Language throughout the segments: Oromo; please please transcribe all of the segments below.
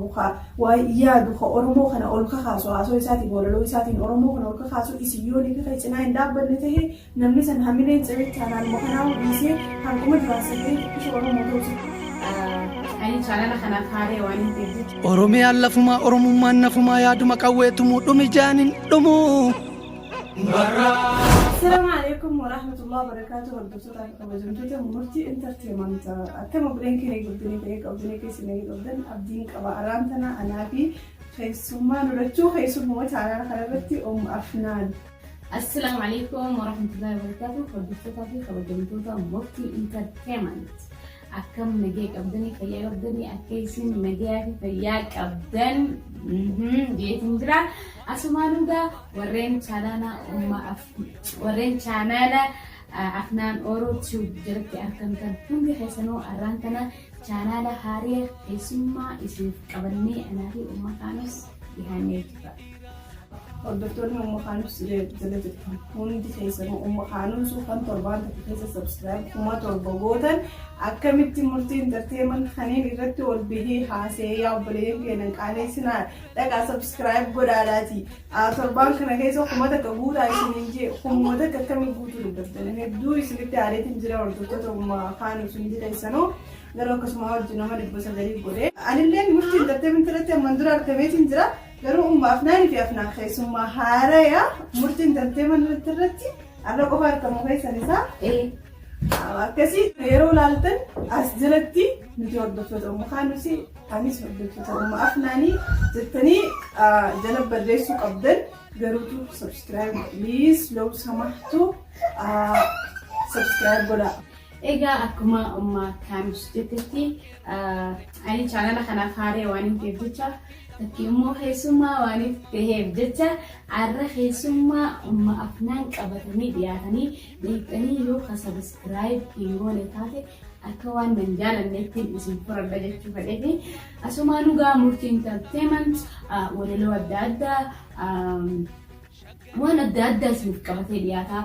qabu ka waa yaadu ka Oromoo kana ol kakaasu haasoo isaatiin walaloo isaatiin Oromoo kana ol kakaasu isin yoo ni fi cinaa hin dhaabbanne tahe namni san hamileen cabee chaanaaluma kanaa dhiisee hanquma duraan sagalee xiqqisho Oromoo ta'uu Ani chaanala kanaaf haaree waan hin ta'eef jecha. Oromiyaan lafumaa Oromummaan nafumaa yaaduma qawweetumuu dhumi jaanin dhumuu. Assalamu alaikum warahmatullahi wabarakatuh. Hordoftoota fi kabajamtoota Murtii Entertainment. Akkam obboleen keenya guddinii ta'ee qabdanii keessanii qabdan abdiin qaba. Araan tana anaa fi keessummaa nurachuu keessummaa chaanaala kanarratti Ummu Afnaan. Assalaamu alaikum warahmatullahi wabarakatuh. Hordoftoota fi kabajamtoota Murtii Entertainment. Akkam nagee qabdanii fayyaa qabdanii akka isin nagayaa fi fayyaa qabdan jeetiin jira. Asumaan dhugaa warreen chaanaala umma warreen chaanaala Afnaan Oro Tube jalatti argamtan hundi keessanuu arraan kana chaanaala haariya keessummaa isiniif qabannee anaa fi umma kaanus dhihaannee jirra. Hordoftoonni Ummu Kaanus jala jirtan hundi keessanuu Ummu Kaanus kan torbaan tokko keessa subscribe 7,000 gootan akkamitti Murtii Entertainment kaniin irratti ol bahee haasee yaa obboleeyyan keenan qaaneessinaa dhaqaa subscribe godhaadhaati. Torbaan kana keessa 1,000 guutaa isiniin jee 1,000 akkamii guutuu dadhabdan hedduu isinitti aareetiin jira hordoftoota Ummu Kaanus hundi keessanuu garuu akkasuma hojii nama 900 godhee. Anillee Murtii Entertainment irratti amman dura argameetiin jira. Garuu Umma Afnaanii fi Afnaan keessummaa haaraya Murtii Entertainment irratti har'a qofa argamu keessan isaa. Akkasii yeroo ilaaltan as jalatti nuti hordoftoota Umma Kaanusi anis hordoftoota Umma Afnaanii jettanii jala barreessuu qabdan garuutu subscribe please لو سمحتوا subscribe godhaa. Egaa akkuma Umma Kaanus jettetti ani chaanala kanaaf haaree waan hin ta'eef jecha takki immoo keessummaa waan ta'eef jecha har'a keessummaa Umma Afnaan qabatanii dhiyaatanii beektanii yoo ka subscribe hin goone taate akka waan nan jaalanneetti isin furadha jechuu fedheefi asumaan dhugaa Murtii Entertainment walaloo adda addaa waan adda addaa isiniif qabatee dhiyaata.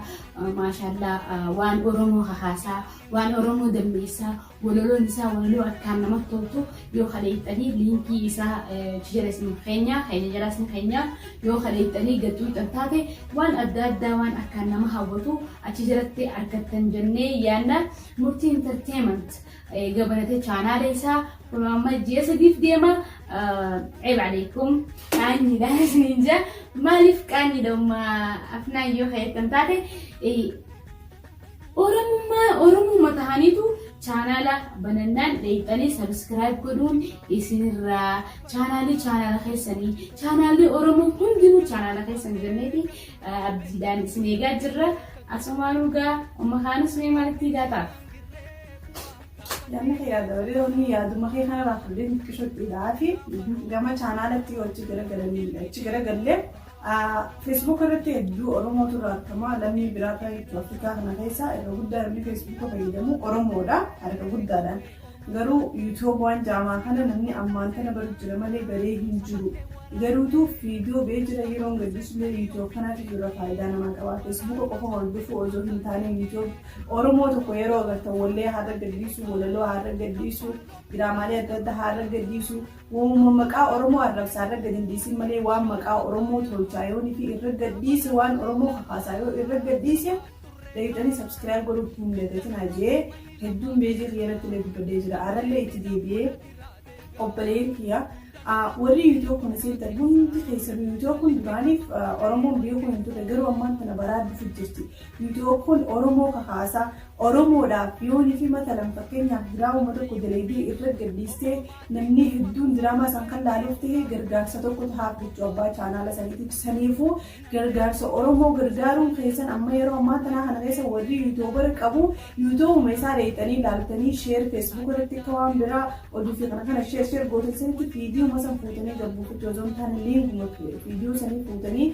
Maashaallaa waan Oromoo kakaasaa, waan Oromoo dammeessaa, walaloon isaa walaloo akkaan namatti toltu yoo kaleessanii liinkii isaa jala isin keenya, keenya jala isin keenya yoo kaleessanii gadduuxan taate waan adda addaa waan akkaan nama hawwatu achi jalatti argattan jennee yaanna. Murtii Entertainment gabanate chaanaala isaa kun amma ji'a 3f deema. Ceeb aleekum qaanyiidha isiniin jaa maaliif qaanyiidha umma Afnaan yoo kayyattan taate Oromummaa Oromumma tahaniitu chaanaala banannaan dheeyxanii subscribe godhuun isinirraa chaanaalii chaanaala keessanii chaanaalli Oromoo hundinuu chaanaala keessan jenneeti abdiidhaan isin eegaa jirra. Asumaan dhugaa umma kaanus mee maalitti hidhaataaf? Namni kee yaada bareeda wanni yaaduma kee kanarraa fuudhee xiqqishotti fi gama chaanaalatti yoo achi garagalanii achi garagallee Facebook irratti hedduu Oromootu irraa argama. Lammii biraa ta'e jechuudha Afrikaa kana keessa irra guddaa namni Facebook fayyadamu Oromoodha harka guddaadhaan. Garuu YouTube waan jaamaa kana namni ammaan tana baru jira malee baree hin jiru. Garuutu viidiyoo bee jira yeroon gaddisullee YouTube kanaatu jira faayidaa namaa qaba. Facebook qofa hordofuu osoo hin taane YouTube Oromoo tokko yeroo agartan wallee haadha gaddiisuu, walaloo haadha gaddiisuu, diraamaalee adda addaa haadha gaddiisuu, uumama maqaa Oromoo arrabsaa irra gadi hin dhiisin malee waan maqaa Oromoo tolchaa yoonii fi irra gadhiise waan Oromoo kakaasaa yoo irra gadhiise dheeyxanii subscribe godhuu hin dagatinaa jee hedduun beejii kiyya irratti illee dubbadhee jira. Har'allee itti deebi'ee obboleen kiyya warri YouTube kana seentan hundi keessanuu YouTube kun duraaniif Oromoon beekuu hin turre garuu ammaan tana baraa dhufu jirti. YouTube kun Oromoo kakaasaa Oromoodhaaf yoonii fi matalan fakkeenyaaf diraamuma tokko dalaydee irra gadhiistee namni hedduun diraamaa san kan laaluuf ta'e gargaarsa tokko tahaaf jechuu abbaa chaanaala saniitiif saniifuu gargaarsa Oromoo gargaaruun keessan amma yeroo ammaa tanaa kana keessa warri YouTuber qabu YouTubuma isaa dheeyxanii laaltanii share Facebook irratti akka waan biraa oduu fi kana kana share share gootan sanitti viidiyoo san fuutanii gabbuufitti osoo hin taane liinkuma viidiyoo sanii fuutanii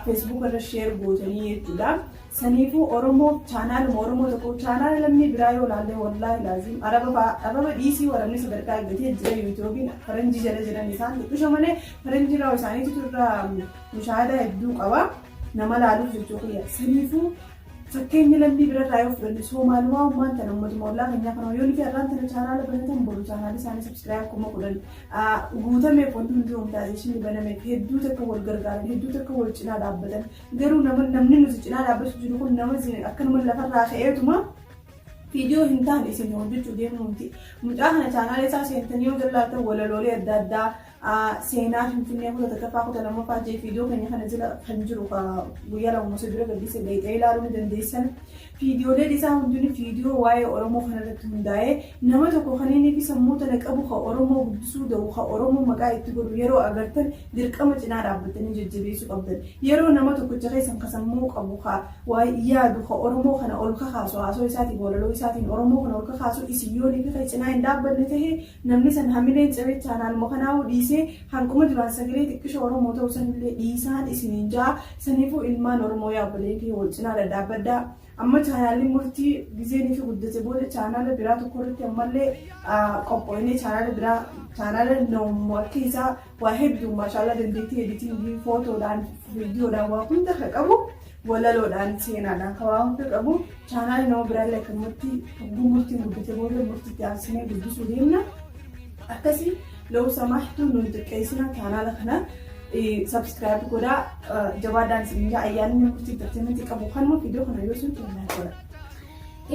Facebook irra share gootanii jechuudha. Saniifuu Oromoo chaanaaluma Oromoo tokko chaanaala lammii biraa yoo laalle wallaahi laaziim araba fa'aa araba dhiisii warabni sadarkaa eeggatee jira YouTube'n faranjii jala jiran isaan xiqqisho malee faranjii irraa isaaniitu irraa mushaahadaa hedduu qaba nama laaluuf jechuu kiyya. Saniifuu Fakkeenya lammii birarraa yoo fudhanne Soomaalumaa ummaan tana ummatuma ollaa keenyaa kana yoo nuti har'aan tana chaanaala banatan boru chaanaala isaanii subscribe 10,000 guutameef wanti hundi monetization banameef hedduu takka wal gargaaran, hedduu takka wal cinaa dhaabbatan. Garuu nama namni nuti cinaa dhaabbachuu jiru kun nama akkanuma lafarraa ka'eetuma viidiyoo hin taane isin hojjechuu deemnu miti. Mucaa kana chaanaala isaa seentanii yoo jallaatan walaloolee adda addaa, seenaa Finfinnee kutaa tokkoffaa, kutaa lammaffaa jee viidiyoo keenya kana jala kan jiru guyyaa 2 osoo dura gaddise dayixee ilaaluu ni dandeessan. Viidiyooleen isaa hundinuu viidiyoo waa'ee Oromoo kanarratti hundaa'ee nama tokko kan inni fi sammuu tana qabu, kan Oromoo guddisuu da'u, kan Oromoo maqaa itti godhu yeroo agartan dirqama cinaa dhaabbatanii jajjabeessuu qabdan. Yeroo nama tokkicha keessan kan sammuu qabu, kan waa yaadu, kan Oromoo kana ol kakaasu, haasoo isaatiin, walaloo isaatiin Oromoo kana ol kakaasu isin yoo fi kan cinaa hin dhaabbanne ta'e, namni san hamileen cabee chaanaaluma kanaa'uu dhiisee hanquma duraan sagalee xiqqisha Oromoo ta'u sanillee dhiisaan isiniin ja'a. Saniifuu ilmaan Oromoo, yaa obboleeyyan kiyya, wal cinaa dhadhaabbadhaa. Amma chaanaalli murtii gizeenii fi guddate booda chaanaala biraa tokko irratti ammallee qophoonee chaanaala biraa, chaanaala namummaa akka isaa waa hedduu, maashaallaa, dandeettii editingii, footoodhaan, viidiyoodhaan waa hunda kan qabu, walaloodhaan, seenaadhaan kan waa hunda qabu, chaanaala nama biraallee akkanumatti hogguu murtiin guddate booda murtiitti aansinee guddisuu deemna. Akkasii لو سمحتوا nun xiqqeessina. Chaanaala kana subscribe godhaa, jabaadhaan isin jaa. Ayyaanni murtii entertainment qabu kanuma. Viidiyoo kana yoo sun like godha.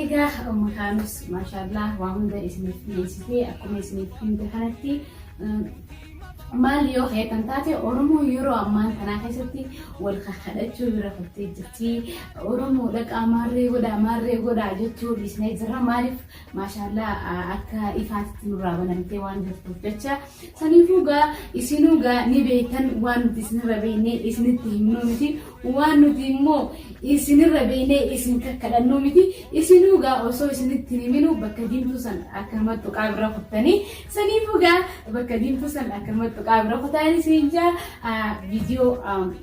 Egaa makaanus maashaallah waa hunda isiniif dhiyeessitee, akkuma isiniif himte kanatti maal yoo heetan taate, Oromoo yeroo ammaan tanaa keessatti wal kadhachuu bira kuttee jirti. Oromoo dhaqaa maarree godhaa, maarree godhaa jechuu dhiisnee jirra. Maaliif? Maashaallah, akka ifaatitti nurraa banamtee waan jirtuuf jecha. Saniifuu gaa isinuu gaa ni beektan, waan nuti isinirra beeknee isinitti himnuu miti, waan nuti immoo isinirra beeknee isin kakkadhannuu miti. Isinuu gaa osoo isinitti hin himinu bakka diimtuu san akkanumatti tuqaa bira kuttanii. Saniifuu gaa bakka diimtuu san akkanumatti tuqaa bira kutaan isin jaa. Viidiyoo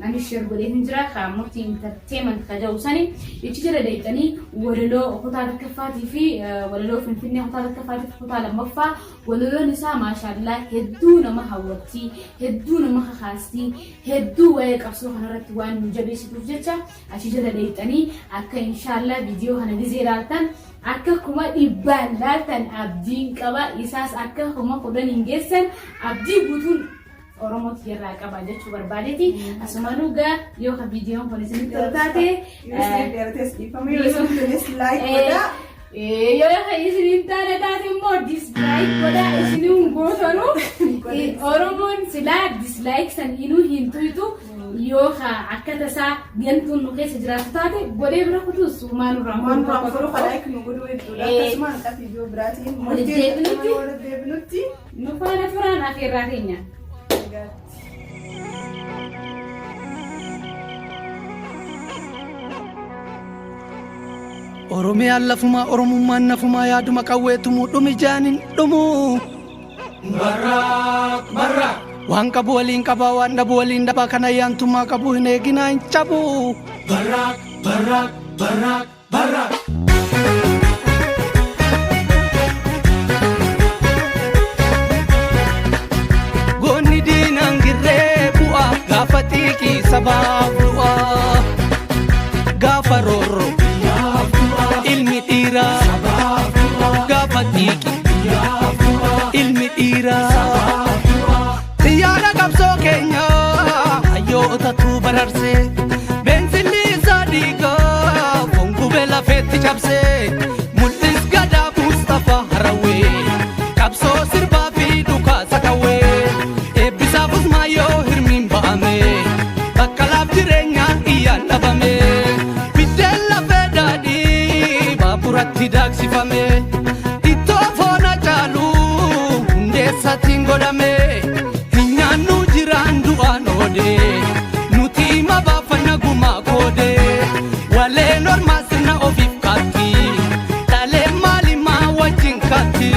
ani share godhee hin jira, ka murtii entertainment ka jedhu sani ichi jala deeqxanii walaloo kutaa takkaffaatii fi walaloo Finfinnee kutaa takkaffaatii fi kutaa lammaffaa, walaloon isaa maashaallaa hedduu nama hawwatti, hedduu nama kakaasti, hedduu waa'ee qabsoo kanarratti waan nu jabeessituuf jecha achi jala deeqxanii akka inshaallah viidiyoo kana gizee ilaaltan akka 100,000 laaltan abdiin qaba. Isaas akka 10,000 geessan abdii guutuun Oromoo tiyyarraa qaba jechuu barbaadeeti. Asumaanuu gaa yoo ka viidiyoon kun isinitti tolu taate, Yoo isin dheerates dhiifama, yoo isin toles like godhaa. Yoo ka isin hin taane taate immoo dislike godhaa. Isinii hin gootanu. Oromoon silaa dislike san inuu hin tuytu. Yoo ka akka tasaa gantuun nu keessa jiraatu taate godhee bira kutus waan nurraa Waan duraan godhu ka like nu godhuu hedduudha. Akkasuma hanqa viidiyoo biraatiin walitti deebinutti. Walitti deebinutti. Nu faana turaan afeerraa keenya. Nagaatti. Oromiyaan lafumaa, Oromummaan nafumaa, yaaduma qawweetumuu dhumi jaanin dhumu. Waan qabu waliin qabaa, waan dhabu waliin dhabaa, kan ayyaantummaa qabu hin eeginaa hin cabu. Barraaq, barraaq, barraaq, barraaq. Goonni diinaan girree bu'a gaafa xiiqii sabaaf du'a. Gaafa roorro ilmi dhiiraa, gaafa xiiqii ilmi dhiiraa. Xiyyaara qabsoo keenyaa hayyootatu bararsee, beensilli isaa dhiigaa foon gubee lafeetti cabsee, mul'is gadaa Mustafaa Harawwee qabsoo sirbaa fi dhukaasa qawwee, eebbisaaf Usmaayyoo hirmiin ba'ame, baqqalaaf jireenyaan iyyaan dhabame, biddeen lafee daadhii baaburatti daaksifame, ittoo foona caalu hundeessatiin godhame, hin nyaannu jiraan du'aan oode, nuti hima baafanna gumaa koode, waleen ormaa sirna ofiif kaatti, dhalee maalimaa wajjin kaatti.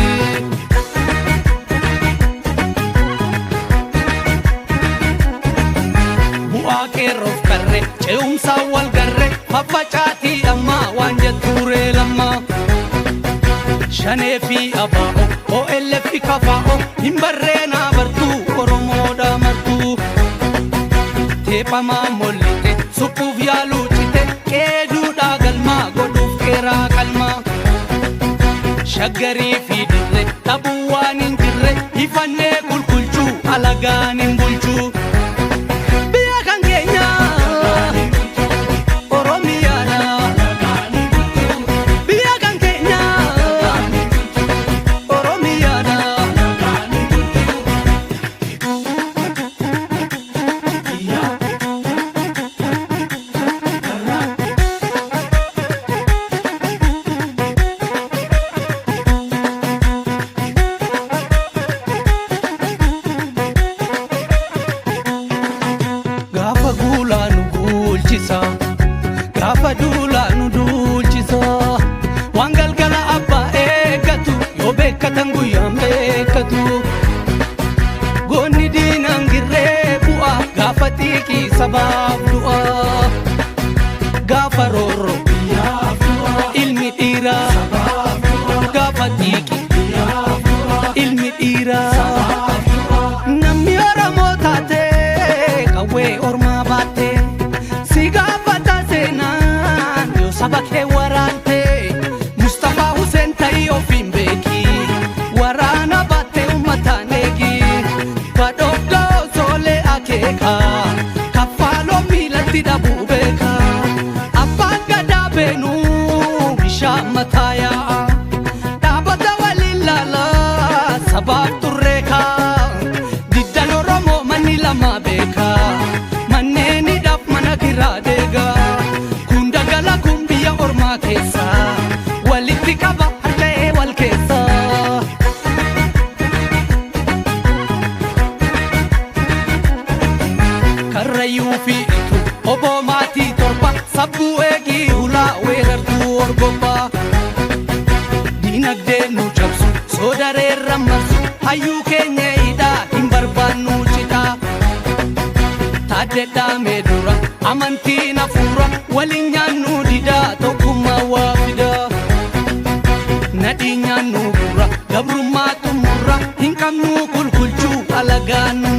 Bu'aa qeerroof qarre ce'umsaan wal garre, faffacaatii ammaa waan jettuuree lammaa. Shanee fi abaa'o, OLF fi kafaa'o, hin barreenaa bartuu Oromoodha martuu. Teephamaa mollite suphuuf yaaluu cite qeeduudhaa galmaa. Shaggarii fi dirre dhabuu waan hin jirre ifannee qulqulchuu alagaan hin bulchuu. Biyya kan keenya Oromiyaadha. Biyya kan keenya Oromiyaadha. Gaafa guulaa nu guulchisa, gaafa duulaa nu duulchisa. Waan galgala abbaa eeggatu yoo beekkatan guyyaan beekkatu. Goonni diinaan girree bu'a gaafa xiiqii sabaaf du'a. Gaafa roorro ilmi dhiiraa gaafa xiiqii ilmi dhiiraa. Namni Oromoo taate qawwee ormaa baatte si gaafata seenaan yoo saba kee waraante. Mustafaa Hussein ta'ii ofiin beeki waraana baatte uummataan eegi badhoofdoo soolee akeeka kaffaaloo miilatti dhabuu beeka abbaan gadaa beenuu bishaan mataa yaa'a dhaabata waliin laalaa sabaaf turreeka diddan Oromoo manni lama beeka manneen hidhaaf mana kiraa deega kun dagala kun biyya ormaa keessa walitti qaba harka'ee wal keessa. Karrayyuu fi itu oboo maatii 7 sabbuu eegii hulaa weerartuu orgobbaa. Dinagdee nu cabsu soodareerra marsu hayyuu keenya hidhaa hin barbaannu cidhaa. Taaddedhaa dura amantiin hafuura waliin nyaannu didaa tokkummaa waa fidaa. Nadhii nyaannu gurra gabrummaa xumurra hin qabnu kulkulchuu alagaa nu